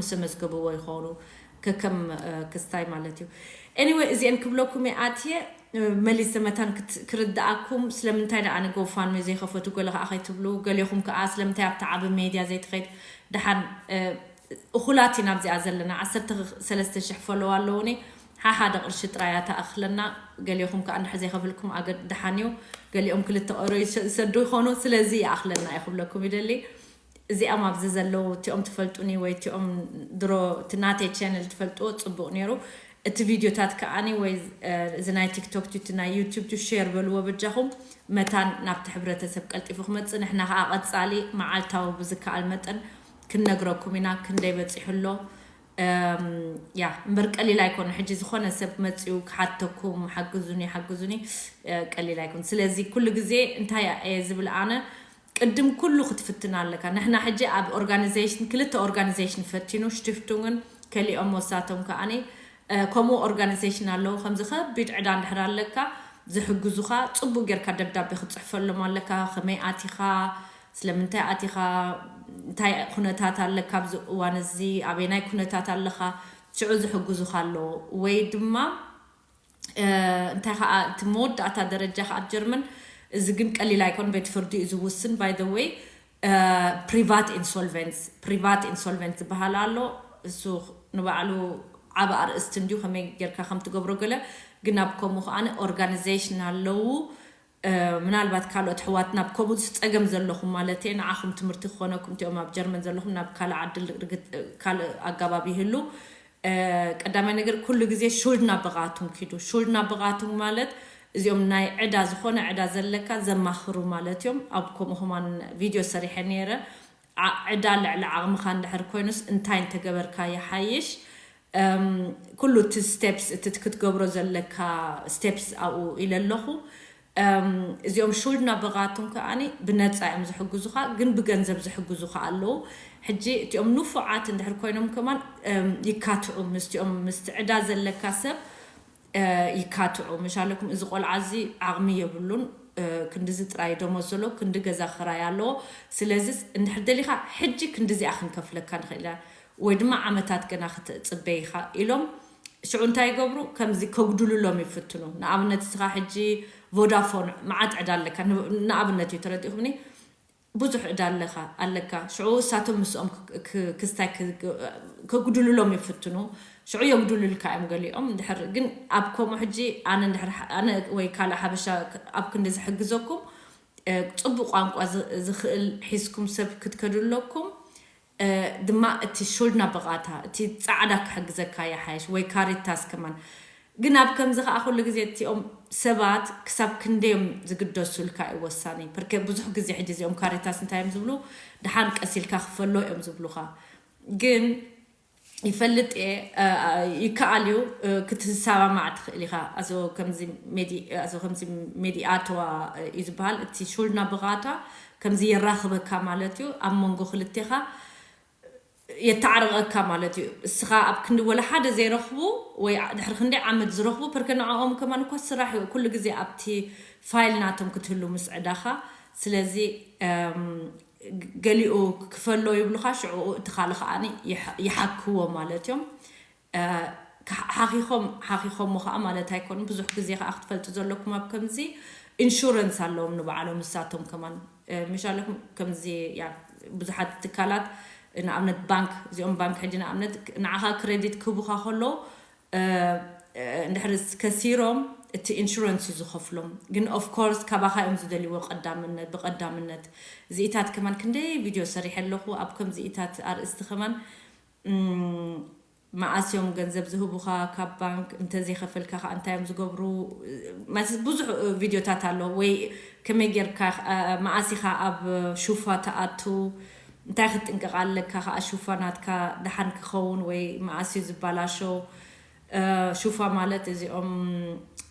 ምስ መዝገብዎ ይኾኑ ከከም ክስታይ ማለት እዩ። Anyway እዚአን ክብለኩም እየ ኣትየ መሊሰ መታን ክርድኣኩም ስለምንታይ ደኣ ንጎፋንሚ ዘይኸፈቱ ገለ ከዓ ከይትብሉ ገሌኹም ከዓ ስለምንታይ ኣብቲ ዓቢ ሜድያ ዘይትኸይድ ደሓን እኹላት ኢና ኣብዚኣ ዘለና ዓሰርተ ሰለስተ ሽሕ ፎሎው ኣለውኒ ሓሓደ ቅርሺ ጥራያ ተኣኽለና ገሌኹም ከዓ እንድሕር ዘይኸፍልኩም ኣገድ ደሓን እዩ ገሊኦም ክልተ ኦሮ ይሰዱ ይኾኑ ስለዚ ይኣኽለና እየ ክብለኩም ይደሊ እዚኦም ኣብዚ ዘለዉ እቲኦም ትፈልጡኒ ወይ እቲኦም ድሮ እቲ ናተይ ቻነል ትፈልጥዎ ፅቡቅ ነይሩ እቲ ቪድዮታት ከዓኒ ወይ እዚ ናይ ቲክቶክ እቲ ናይ ዩቱብ ቱ ሼር በልዎ በጃኹም መታን ናብቲ ሕብረተሰብ ቀልጢፉ ክመፅእ ንሕና ከዓ ቀፃሊ መዓልታዊ ብዝከኣል መጠን ክንነግረኩም ኢና ክንደይ በፂሑ ኣሎ ያ እምበር ቀሊል ኣይኮነ ሕጂ ዝኾነ ሰብ መፅኡ ክሓተኩም ሓግዙኒ ሓግዙኒ ቀሊል ኣይኮነ ስለዚ ኩሉ ግዜ እንታይ እየ ዝብል ኣነ ቅድም ኩሉ ክትፍትን ኣለካ ንሕና ሕጂ ኣብ ኦርጋናይዜሽን ክልተ ኦርጋናይዜሽን ፈቲኑ ሽቲፍቱንግን ከሊኦም ወሳቶም ከዓኒ ከምኡ ኦርጋናይዜሽን ኣለዉ ከምዚ ከቢድ ዕዳ እንድሕር ኣለካ ዝሕግዙኻ ፅቡቅ ጌርካ ደብዳቤ ክትፅሕፈሎም ኣለካ ከመይ ኣቲኻ ስለምንታይ ኣቲኻ እንታይ ኩነታት ኣለካ ኣብዚ እዋን እዚ ኣበናይ ኩነታት ኣለኻ ሽዑ ዝሕግዙኻ ኣለዉ ወይ ድማ እንታይ ከዓ እቲ መወዳእታ ደረጃ ከዓ ኣብ ጀርመን እዚ ግን ቀሊል ኣይኮን ቤት ፍርዲ እዩ ዝውስን by the way private insolvency private insolvency ዝበሃል ኣሎ እሱ ንባዕሉ ዓብ ኣርእስቲ እንድዩ ከመይ ጌርካ ከም ትገብሮ ገለ ግን ኣብ ከምኡ ከዓ organization ኣለዉ ምናልባት ካልኦት ኣሕዋትና ኣብ ከምኡ ዝፀገም ዘለኹም ማለት እየ ንዓኹም ትምህርቲ ክኾነኩም እቲኦም ኣብ ጀርመን ዘለኹም ናብ ካልእ ዓዲ ካልእ ኣገባብ ይህሉ ቀዳማይ ነገር ኩሉ ግዜ ሹልድና ብቃቱም ኪዱ ሹልድና ብቃቱም ማለት እዚኦም ናይ ዕዳ ዝኾነ ዕዳ ዘለካ ዘማኽሩ ማለት እዮም ኣብ ከምኡ ከማን ቪድዮ ሰሪሐ ነይረ ዕዳ ልዕሊ ዓቕምኻ እንድሕር ኮይኑስ እንታይ እንተገበርካ ይሓይሽ ኩሉ እቲ ስቴፕስ እቲ ክትገብሮ ዘለካ ስቴፕስ ኣብኡ ኢለ ኣለኹ እዚኦም ሹልድና ብቃቱም ከዓኒ ብነፃ እዮም ዝሕግዙኻ ግን ብገንዘብ ዝሕግዙኻ ኣለዉ ሕጂ እቲኦም ንፉዓት እንድሕር ኮይኖም ከማን ይካትዑ ምስቲኦም ምስቲ ዕዳ ዘለካ ሰብ ይካትዑ ምሻለኩም እዚ ቆልዓ እዚ ዓቕሚ የብሉን ክንድዚ ጥራይ ደሞዝ ዘሎ ክንዲ ገዛ ክራይ ኣለዎ ስለዚ እንድሕር ደሊኻ ሕጂ ክንድዚኣ ክንከፍለካ ንኽእል ኢና ወይ ድማ ዓመታት ገና ክትፅበ ኢኻ ኢሎም ሽዑ እንታይ ይገብሩ ከምዚ ከጉድሉሎም ይፍትኑ ንኣብነት እስኻ ሕጂ ቮዳፎን መዓት ዕዳ ኣለካ ንኣብነት እዩ ተረዲእኹምኒ ብዙሕ ዕዳ ኣለካ ኣለካ ሽዑ እሳቶም ምስኦም ክስታይ ከጉድሉሎም ይፍትኑ ሽዑ የጉድሉልካ እዮም ገሊኦም ድሕር ግን ኣብ ከምኡ ሕጂ ኣነ ድሕር ኣነ ወይ ካልእ ሓበሻ ኣብ ክንዲ ዝሕግዘኩም ፅቡቅ ቋንቋ ዝኽእል ሒዝኩም ሰብ ክትከዱ ኣለኩም ድማ እቲ ሹልድና ብቃታ እቲ ፃዕዳ ክሕግዘካ ይሓይሽ ወይ ካሪታስ ከማን ግን ኣብ ከምዚ ከዓ ኩሉ ግዜ እቲኦም ሰባት ክሳብ ክንደዮም ዝግደሱልካ እዩ ወሳኒ ፕርከ ብዙሕ ግዜ ሕጂ እዚኦም ካሪታስ እንታይ እዮም ዝብሉ ድሓን ቀሲልካ ክፈሎ እዮም ዝብሉካ ግን ይፈልጥ እየ ይከኣል እዩ ክትሰማማዕ ትኽእል ኢኻ ኣዞ ከምዚ ሜዲኣተዋ እዩ ዝበሃል እቲ ሹልና ብቓታ ከምዚ የራኽበካ ማለት እዩ ኣብ መንጎ ክልቴኻ የተዓርቐካ ማለት እዩ እስኻ ኣብ ክንዲ ወላ ሓደ ዘይረኽቡ ወይ ድሕሪ ክንደይ ዓመት ዝረኽቡ ፐርከ ንዕኦም ከማን እኳ ስራሕ እዩ ኩሉ ግዜ ኣብቲ ፋይል ናቶም ክትህሉ ምስ ዕዳኻ ስለዚ ገሊኡ ክፈሎ ይብሉኻ ሽዑ እቲ ካልእ ከዓ ይሓክዎ ማለት እዮም ሓኺኾም ሓኺኾሞ ከዓ ማለት ኣይኮኑ ብዙሕ ግዜ ከዓ ክትፈልጡ ዘለኩም ኣብ ከምዚ ኢንሹረንስ ኣለዎም ንባዕሎም ንሳቶም ከማን ምሻለኩም ከምዚ ብዙሓት ትካላት ንኣብነት ባንክ እዚኦም ባንክ ሕጂ ንኣብነት ንዓኻ ክሬዲት ክህቡኻ ከሎ እንድሕር ከሲሮም እቲ ኢንሹረንስ እዩ ዝኸፍሎም ግን ኦፍኮርስ ካባኻ እዮም ዝደልይዎ ቀዳምነት ብቀዳምነት እዚኢታት ከማን ክንደይ ቪድዮ ሰሪሐ ኣለኹ ኣብ ከምዚኢታት ኣርእስቲ ከማን መኣስ እዮም ገንዘብ ዝህቡኻ ካብ ባንክ እንተዘይኸፈልካ ከዓ እንታይ እዮም ዝገብሩ ብዙሕ ቪድዮታት ኣሎ ወይ ከመይ ጌርካ መኣስ ኢኻ ኣብ ሹፋ ተኣቱ እንታይ ክትጥንቀቕ ኣለካ ከዓ ሹፋ ናትካ ደሓን ክኸውን ወይ መኣስ እዩ ዝበላሾ ሹፋ ማለት እዚኦም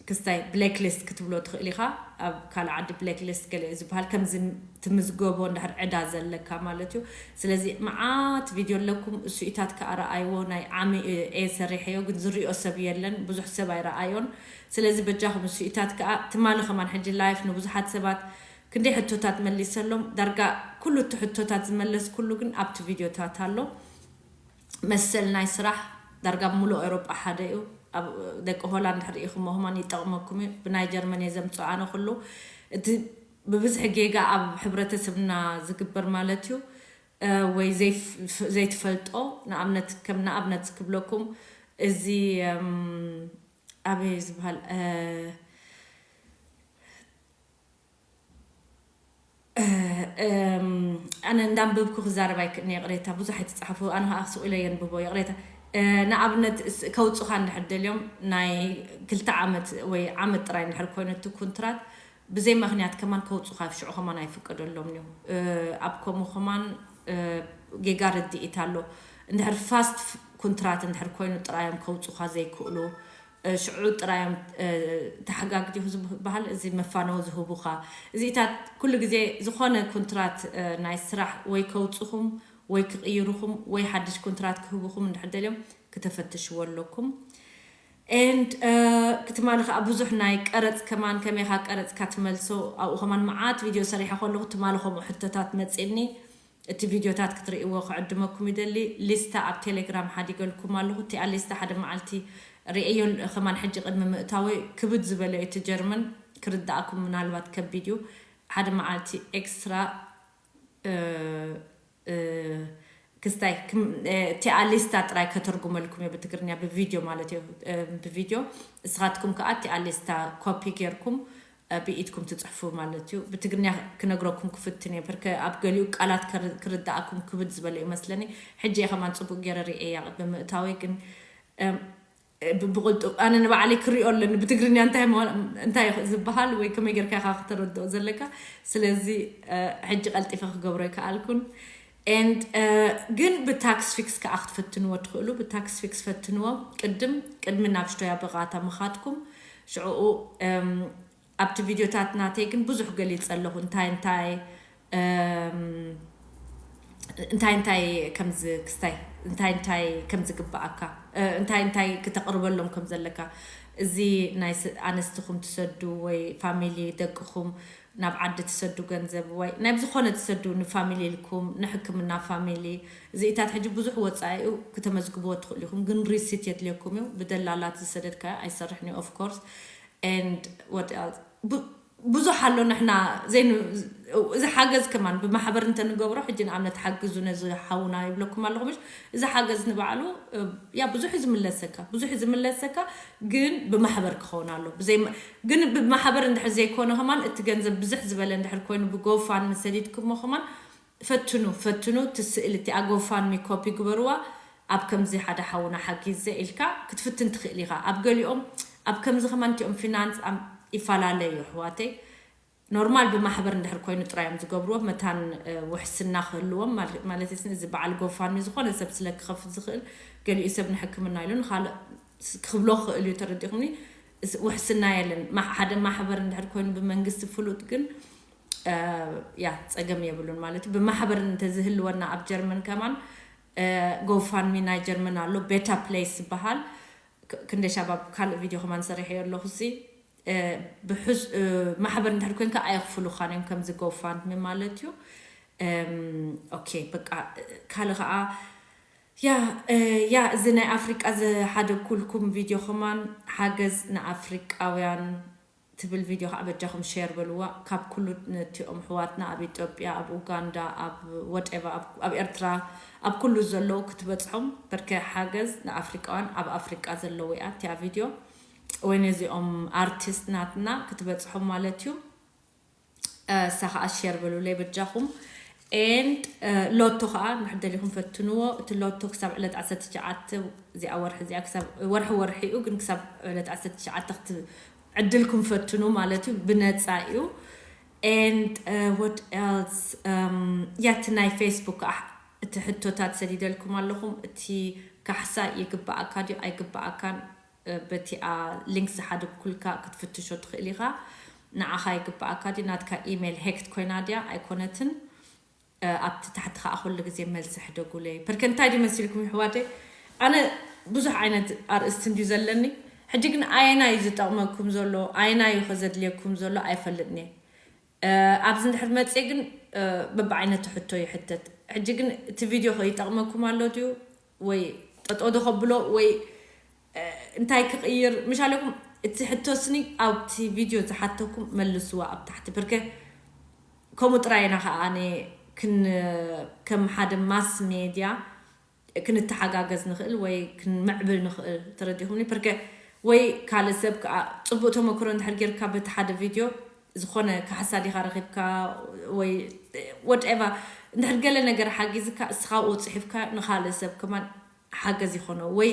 ክስታይ ብሌክ ሊስት ክትብሎ ትኽእል ኢኻ ኣብ ካልእ ዓዲ ብሌክ ሊስት ገለ እዩ ዝበሃል ከምዚ ትምዝገቦ እንድሕር ዕዳ ዘለካ ማለት እዩ ስለዚ መዓት ቪድዮ ኣለኩም እሱኢታት ከዓ ረኣይዎ ናይ ዓሚ እየ ሰሪሐዮ ግን ዝሪኦ ሰብ የለን ብዙሕ ሰብ ኣይረኣዮን ስለዚ በጃኹም እሱኢታት ከዓ ትማሊ ከማን ሕጂ ላይፍ ንብዙሓት ሰባት ክንደይ ሕቶታት መሊሰሎም ዳርጋ ኩሉ እቲ ሕቶታት ዝመለስ ኩሉ ግን ኣብቲ ቪድዮታት ኣሎ መሰል ናይ ስራሕ ዳርጋ ኣብ ሙሉእ ኤውሮጳ ሓደ እዩ። ኣብ ደቂ ሆላንድ ሕርኢኹሞ ከማን ይጠቕመኩም እዩ። ብናይ ጀርመን እየ ዘምፅኦ ኣነ ኩሉ። እቲ ብብዝሒ ጌጋ ኣብ ሕብረተሰብና ዝግበር ማለት እዩ። እ፣ ወይ ዘይፍ-፣ ዘይትፈልጦ፣ ንኣብነት፣ ከም ንኣብነት ክብለኩም፣ እዚ፣ እም፣ ኣበይ ዝበሃል፣ እ፣ እ፣ እም፣ ኣነ እንዳንበብኩ ክዛረብ ኣይክእልን እየ፣ ይቕሬታ፣ ብዙሕ ኣይትፅሓፉ፣ ኣነ ከዓ ስቕ ኢለ የንብቦ፣ ይቕሬታ። እ፣ ንኣብነት እስ-፣ ከውፁኻ እንድሕር ደልዮም፣ ናይ ክልተ ዓመት ወይ ዓመት ጥራይ እንድሕር ኮይኑ እቲ ኩንትራት፣ ብዘይ ምኽንያት ከማን ከውፁኻ ሽዑ ከማን ኣይፍቀደሎምን እዩ። እ፣ ኣብ ከምኡ ከማን፣ እ፣ ጌጋ ርድኢት ኣሎ። እንድሕር ፋስት ፍ-፣ ኩንትራት እንድሕር ኮይኑ ጥራዮም ከውፁኻ ዘይክእሉ፣ እ፣ ሽዑ ጥራዮም፣ እ፣ ተሓጋግዲኹ ዝበሃል እዚ መፋነዊ ዝህቡኻ። እዚታት ኩሉ ግዜ ዝኾነ ኩንትራት፣ እ፣ ናይ ስራሕ ወይ ከውፅኹም ወይ ክቕይሩኹም ወይ ሓድሽ ኩንትራት ክህቡኹም እንድሕር ደልዮም ክተፈትሽዎ ኣለኩም። And፣ እ፣ ትማሊ ከዓ ብዙሕ ናይ ቀረፅ ከማን ከመይ ኢኻ ቀረፅካ ትመልሶ፣ ኣብኡ ከማን መዓት ቪድዮ ሰሪሐ ከለኹ ትማሊ ከምኡ ሕቶታት መፂእኒ። እቲ ቪድዮታት ክትርእይዎ ክዕድመኩም ይደሊ። ሊስታ ኣብ ቴሌግራም ሓዲገልኩም ኣለኹ። እቲኣ ሊስታ ሓደ መዓልቲ ርእየዮ። ከማን ሕጂ ቅድሚ ምእታወይ ክብድ ዝበለ እዩ እቲ ጀርመን፣ ክርዳእኩም ምናልባት ከቢድ እዩ። ሓደ መዓልቲ ኤክስትራ፣ እ፣ እ፣ ክስታይ ክም-፣ እ፣ እቲኣ ሊስታ ጥራይ ከተርጉመልኩም እየ ብትግርኛ፣ ብቪድዮ ማለት እዩ። እ፣ ብቪድዮ ንስኻትኩም ከዓ እቲኣ ሊስታ ኮፒ ጌርኩም፣ እ፣ ብኢድኩም ትጽሕፉ ማለት እዩ። ብትግርኛ ክነግረኩም ክፍትን እየ፣ በርከ ኣብ ገሊኡ ቃላት ከር-፣ ክርዳእኩም ክብድ ዝበለ እዩ መስለኒ። ሕጂ እየ ከማን ጽቡቅ ጌረ ርእየያ ቅድሚ ምእታወይ፣ ግን፣ እም፣ ብ-፣ ብቕልጡፍ ኣነ ንባዕለይ ክሪኦ ኣለኒ ብትግርኛ እንታይ ምዃን-፣ እንታይ ዝበሃል ወይ ከመይ ጌርካ ኢኻ ክተረድኦ ዘለካ። ስለዚ፣ እ፣ ሕጂ ቀልጢፈ ክገብሮ ኣይከኣልኩን። And፣ እ፣ ግን ብታክስ ፊክስ ከዓ ክትፈትንዎ ትኽእሉ። ብታክስ ፊክስ ፈትንዎ። ቅድም፣ ቅድሚ ናብ ሽቶያ ብቓታ ምኻድኩም ሽዕኡ፣ እም፣ ኣብቲ ቪድዮታት ናተይ ግን ብዙሕ ገሊጸ ኣለኹ። እንታይ እንታይ፣ እም፣ እንታይ እንታይ ከምዚ ክስታይ፣ እንታይ እንታይ ከም ዝግብኣካ፣ እ፣ እንታይ እንታይ ክተቕርበሎም ከም ዘለካ፣ እዚ ናይ ስ-፣ ኣንስትኹም ትሰዱ ወይ ፋሚሊ ደቅኹም ናብ ዓዲ ትሰዱ ገንዘብ ወይ ናይ ብዝኾነ ትሰዱ ንፋሚሊ ኢልኩም ንሕክምና ፋሚሊ፣ እዚኢታት ሕጂ ብዙሕ ወጻኢ እዩ፣ ክተመዝግብዎ ትኽእሉ ኢኹም። ግን ሪሲት የድልየኩም እዩ። ብደላላት ዝሰደድካዮ ኣይሰርሕን እዩ፣ of course። And what else? ቡ-፣ ብዙሕ ኣሎ ንሕና ዘይን-፣ እዚ ሓገዝ ከማን ብማሕበር እንተንገብሮ፣ ሕጂ ንኣብነት ሓግዙ ነዚ ሓውና ይብለኩም ኣለኹ፣ ምሽ? እዚ ሓገዝ ንባዕሉ፣ እ፣ ያ ብዙሕ እዩ ዝምለሰካ፣ ብዙሕ እዩ ዝምለሰካ፣ ግን ብማሕበር ክኸውን ኣሎ። ብዘይ መ-፣ ግን ብማሕበር እንድሕር ዘይኮነ ከማን እቲ ገንዘብ ብዝሕ ዝበለ እንድሕር ኮይኑ ብጎፋንሚ ሰዲድኩሞ ከማን ፈትኑ፣ ፈትኑ። እቲ ስእሊ እቲኣ ጎፋንሚ ኮፒ ግበርዋ። ኣብ ከምዚ ሓደ ሓውና ሓጊዘ ኢልካ ክትፍትን ትኽእል ኢኻ። ኣብ ገሊኦም ኣብ ከምዚ ከማን እቲኦም ፊናንስ ኣም-፣ ይፈላለዩ ኣሕዋተይ። ኖርማል ብማሕበር እንድሕር ኮይኑ ጥራይ እዮም ዝገብርዎ። መታን፣ እ፣ ውሕስና ክህልዎም ማለ-፣ ማለት እዩ። እዚ በዓል ጎፋንሚ ዝኾነ ሰብ ስለ ክኸፍት ዝኽእል፣ ገሊኡ ሰብ ንሕክምና ኢሉ ንኻልእ ስ-፣ ክብሎ ክኽእል እዩ። ተረዲኹምኒ? እስ-፣ ውሕስና የለን። ማ-፣ ሓደ ማሕበር እንድሕር ኮይኑ ብመንግስቲ ፍሉጥ ግን፣ እ፣ ያ ጸገም የብሉን ማለት እዩ። ብማሕበር እንተዝህልወና ኣብ ጀርመን ከማን፣ እ፣ ጎፋንሚ ናይ ጀርመን ኣሎ፣ ቤታ ፕሌስ ዝበሃል። ክ-፣ ክንደይ ሻባብ ካልእ ቪድዮ ከማን ሰሪሐዮ ኣለኹ። እሲ፣ እ፣ ብሕዝ-፣ እ፣ ማሕበር እንድሕር ኮንካ ኣየኽፍሉኻን እዮም ከምዚ ጎፋንሚ ማለት እዩ። እም፣ ኦኬ፣ በቃ፣ እ፣ ካልእ ኸዓ፣ ያ፣ እ፣ ያ፣ እዚ ናይ ኣፍሪቃ ዝሓደግኩልኩም ቪድዮ ከማን ሓገዝ ንኣፍሪቃውያን ትብል ቪድዮ ከዓ በጃኹም ሼር በልዋ። ካብ ኩሉ ነቲኦም ኣሕዋትና ኣብ ኢትዮጵያ፣ ኣብ ኡጋንዳ፣ ኣብ ወደባ፣ ኣብ፣ ኣብ ኤርትራ፣ ኣብ ኩሉ ዘለዉ ክትበጽሖም። በርከ ሓገዝ ንኣፍሪቃውያን ኣብ ኣፍሪቃ ዘለዉ እያ እቲኣ ቪድዮ። ወይ ነዚኦም ኣርቲስት ናትና ክትበጽሖም ማለት እዩ። እ፣ እሳ ከዓ ሼር በሉለይ በጃኹም። And፣ እ፣ ሎቶ ከዓ እንድሕር ደሊኹም ፈትንዎ። እቲ ሎቶ ክሳብ ዕለት ዓሰርተ ትሽዓተ፣ እዚኣ ወርሒ እዚኣ ክሳብ ወርሒ ወርሒ እዩ፣ ግን ክሳብ ዕለት ዓሰርተ ትሽዓተ ክት-፣ ዕድልኩም ፈትኑ ማለት እዩ፣ ብነፃ እዩ። And፣ እ፣ what else? እም፣ ያቲ ናይ ፌስቡክ ከዓ እቲ ሕቶታት ሰዲደልኩም ኣለኹም። እቲ ካሕሳ ይግባኣካ ድዩ ኣይግባኣካን? እ፣ በቲኣ ሊንክ ዝሓደግኩልካ ክትፍትሾ ትኽእል ኢኻ። ንዓኻ ይግባኣካ ድዩ? ናትካ ኢሜይል ሄክት ኮይና ድያ ኣይኮነትን? እ፣ ኣብቲ ታሕቲ ከዓ ኩሉ ግዜ መልሲ ሕደጉለይ። ፐርከ እንታይ ድዩ መሲልኩም ይሕዋተይ? ኣነ ብዙሕ ዓይነት ኣርእስቲ እንድዩ ዘለኒ። ሕጂ ግን ኣየናይ እዩ ዝጠቕመኩም ዘሎ፣ ኣየናይ እዩ ከ ዘድልየኩም ዘሎ ኣይፈልጥን እየ። እ፣ ኣብዚ እንድሕር መፅየ ግን፣ እ፣ በብዓይነቱ ሕቶ ይሕተት። ሕጂ ግን እቲ ቪድዮ ከ ይጠቕመኩም ኣሎ ድዩ? ወይ ጠጠው ዶ ከብሎ ወይ እንታይ ክቕይር ምሻለኩም? እቲ ሕቶ ስኒ ኣብቲ ቪድዮ ዝሓተኩም መልስዋ ኣብ ታሕቲ። ብርከ ከምኡ ጥራይ ኢና ከዓ ኣነ ክን ከም ሓደ ማስ ሜድያ ክንተሓጋገዝ ንኽእል ወይ ክንምዕብል ንኽእል። ተረዲኹምኒ? ብርከ ወይ ካልእ ሰብ ከዓ ፅቡቅ ተመክሮ እንድሕር ጌርካ በቲ ሓደ ቪድዮ ዝኾነ ካሕሳ ዲኻ ረኺብካ ወይ ወድኤቫ እንድሕር ገለ ነገር ሓጊዝካ እስኻ ኣብኡ ፅሒፍካ ንኻልእ ሰብ ከማን ሓገዝ ይኾኖ ወይ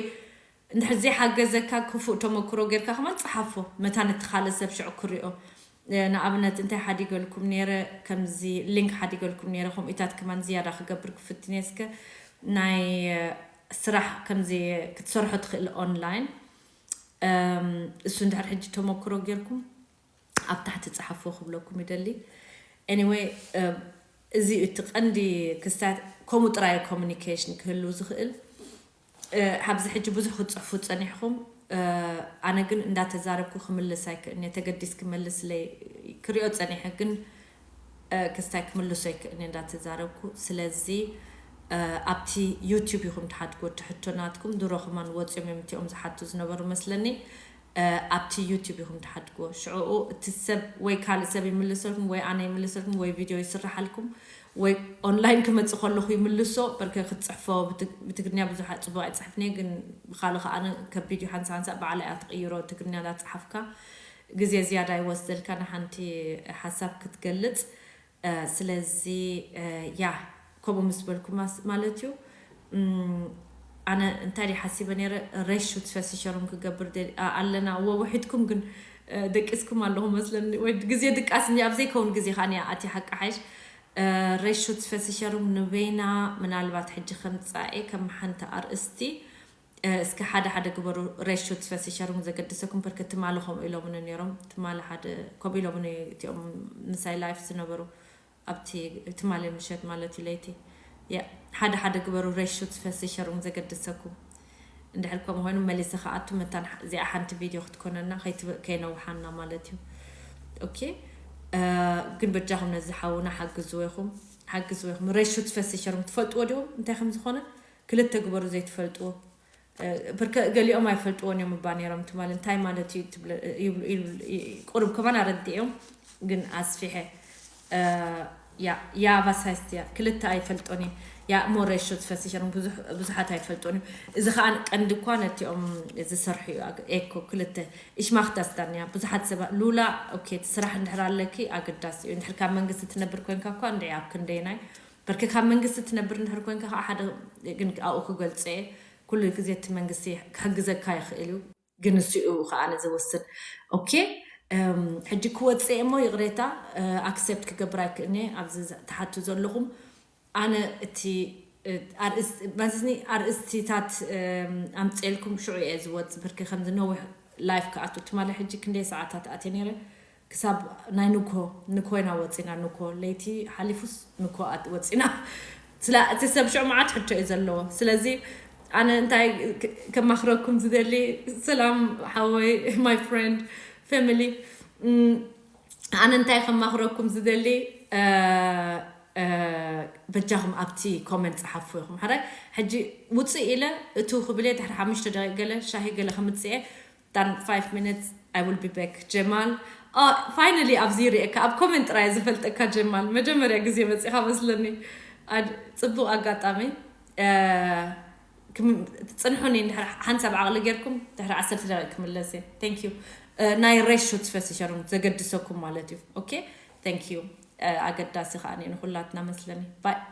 እንድሕር ዘይሓገዘካ ክፉእ ተመክሮ ጌርካ ከማን ፀሓፎ መታን እቲ ካልእ ሰብ ሽዑ ክሪኦ። ንኣብነት እንታይ ሓዲገልኩም ነይረ ከምዚ ሊንክ ሓዲገልኩም ነይረ ከምኡታት ከማን ዝያዳ ክገብር ክፍትን እየ እስከ ናይ ስራሕ ከምዚ ክትሰርሖ ትኽእል ኦንላይን እሱ እንድሕር ሕጂ ተመክሮ ጌርኩም ኣብ ታሕቲ ፀሓፎ ክብለኩም ይደሊ። Anyway እዚ እቲ ቀንዲ ክስታት ከምኡ ጥራይ ኮሚኒኬሽን ክህሉ ዝኽእል። ኣብዚ ሕጂ ብዙሕ ክትፅሕፉ ፀኒሕኹም ኣነ ግን እንዳተዛረብኩ ክምልስ ኣይክእልኒ ተገዲስ ክመልስለይ ክሪኦ ፀኒሐ ግን ክስታይ ክምልሶ ኣይክእልኒ እንዳተዛረብኩ ስለዚ ኣብቲ ዩቲዩብ ኢኹም ትሓድጎ ትሕቶ ናትኩም ድሮ ከማን ወፂኦም እዮም እቲኦም ዝሓቱ ዝነበሩ መስለኒ ኣብቲ ዩቲዩብ ኢኹም ትሓድጎ ሽዕኡ እቲ ሰብ ወይ ካልእ ሰብ ይምልሰልኩም ወይ ኣነ ይምልሰልኩም ወይ ቪድዮ ይስራሓልኩም ወይ ኦንላይን ክመፅእ ከለኹ ይምልሶ በርከ ክትፅሕፎ ብትግርኛ ብዙሕ ፅቡቅ ኣይፅሕፍኒ ግን ብካልእ ከዓ ከቢድ እዩ ሓንሳ ሓንሳ ባዕላ እያ ትቅይሮ ትግርኛ እንዳፅሓፍካ ግዜ ዝያዳ ይወስደልካ ንሓንቲ ሓሳብ ክትገልፅ ስለዚ ያ ከምኡ ምስ በልኩ ማለት እዩ ኣነ እንታይ ሓሲበ ነረ ሬሹ ትፈሲሸሩም ክገብር ኣለና እዎ ውሒድኩም ግን ደቂስኩም ኣለኹ መስለኒ ወይ ግዜ ድቃስ እኒ ኣብ ዘይከውን ግዜ ከዓ ኣቲ ሓቂ ሓይሽ ሬሹ ትፈሲሸሩም ንበይና ምናልባት ሕጂ ከምፃኤ ከም ሓንቲ ኣርእስቲ እስከ ሓደ ሓደ ግበሩ ሬሹ ትፈሲሸሩም ዘገድሰኩም በርከ ትማሊ ከምኡ ኢሎምኒ ነይሮም ትማሊ ሓደ ከምኡ ኢሎምኒ እቲኦም ምሳይ ላይፍ ዝነበሩ ኣብቲ ትማሊ ምሸት ማለት እዩ ለይቲ ሓደ ሓደ ግበሩ ሬሹ ትፈሲሸሩም ዘገድሰኩም እንድሕር ከምኡ ኮይኑ መሊሰ ከኣቱ መታን እዚኣ ሓንቲ ቪድዮ ክትኮነና ከይነውሓና ማለት እዩ ኦኬ ግን በጃኹም ነዚ ሓውና ሓግዝዎ ይኹም ሓግዝዎ ይኹም ሬሹ ትፈሲሸሩም ትፈልጥዎ ዲኹም እንታይ ከም ዝኾነ ክልተ ግበሩ ዘይትፈልጥዎ ብርከ ገሊኦም ኣይፈልጥዎን እዮም እባ ነይሮም ትማል እንታይ ማለት እዩ ቁሩብ ከማን ኣረዲኦም ግን ኣስፊሐ ያ ያባሳይስትያ ክልተ ኣይፈልጦን እየ ያ እሞ ሬሾ ዝፈስሸን ብዙሓት ኣይፈልጦን እዩ እዚ ከዓ ቀንዲ እኳ ነቲኦም ዝሰርሑ እዩ ኤኮ ክልተ እሽማክታስታን እያ ብዙሓት ሰባት ሉላ ኦኬ እቲ ስራሕ እንድሕር ኣለኪ ኣገዳሲ እዩ እንድሕር ካብ መንግስቲ ትነብር ኮንካ እኳ እንድዒ ኣብ ክንደይናይ በርከ ካብ መንግስቲ ትነብር እንድሕር ኮንካ ከዓ ሓደ ግን ኣብኡ ክገልፀ እየ ኩሉ ግዜ እቲ መንግስቲ ክሕግዘካ ይኽእል እዩ ግን እሱ እዩ ከዓ ዝውስን ኦኬ ሕጂ ክወፅእ እሞ ይቕሬታ ኣክሴፕት ክገብር ኣይክእልኒ ኣብዚ ትሓቱ ዘለኹም ኣነ እቲ ኣርእስቲ ኣርእስቲታት ኣምፅኤልኩም ሽዑ እየ ዝወፅ ብርኪ ከምዚ ነዊሕ ላይፍ ክኣቱ ትማሊ ሕጂ ክንደይ ሰዓታት ኣትየ ነይረ ክሳብ ናይ ንኮ ንኮ ኢና ወፂና ንኮ ለይቲ ሓሊፉስ ንኮ ወፂና ስላ እቲ ሰብ ሽዑ መዓት ሕቶ እዩ ዘለዎ ስለዚ ኣነ እንታይ ከማኽረኩም ዝደሊ ሰላም ሓወይ my friend family ኣነ እንታይ ከማኽረኩም ዝደሊ በጃኹም ኣብቲ ኮመንት ፀሓፉ ኢኹም ሕራይ ሕጂ ውፅእ ኢለ እቱ ክብል እየ ድሕሪ ሓሙሽተ ደቂቅ ገለ ሻሂ ገለ ከምፅእ እየ then five minutes I will be back ጀማል finally ኣብዚ ይርእየካ ኣብ ኮመንት ጥራይ ዝፈልጠካ ጀማል መጀመርያ ግዜ መፂኻ መስለኒ ፅቡቅ ኣጋጣሚ ፅንሑኒ እንድሕር ሓንሳብ ዓቕሊ ጌርኩም ድሕሪ ዓሰርተ ደቂቅ ክምለስ እየ thank you ናይ ሬሾ ትፈስሸሩም ዘገድሰኩም ማለት እዩ okay thank you ኣገዳሲ ከዓ ንኩላትና መስለኒ bye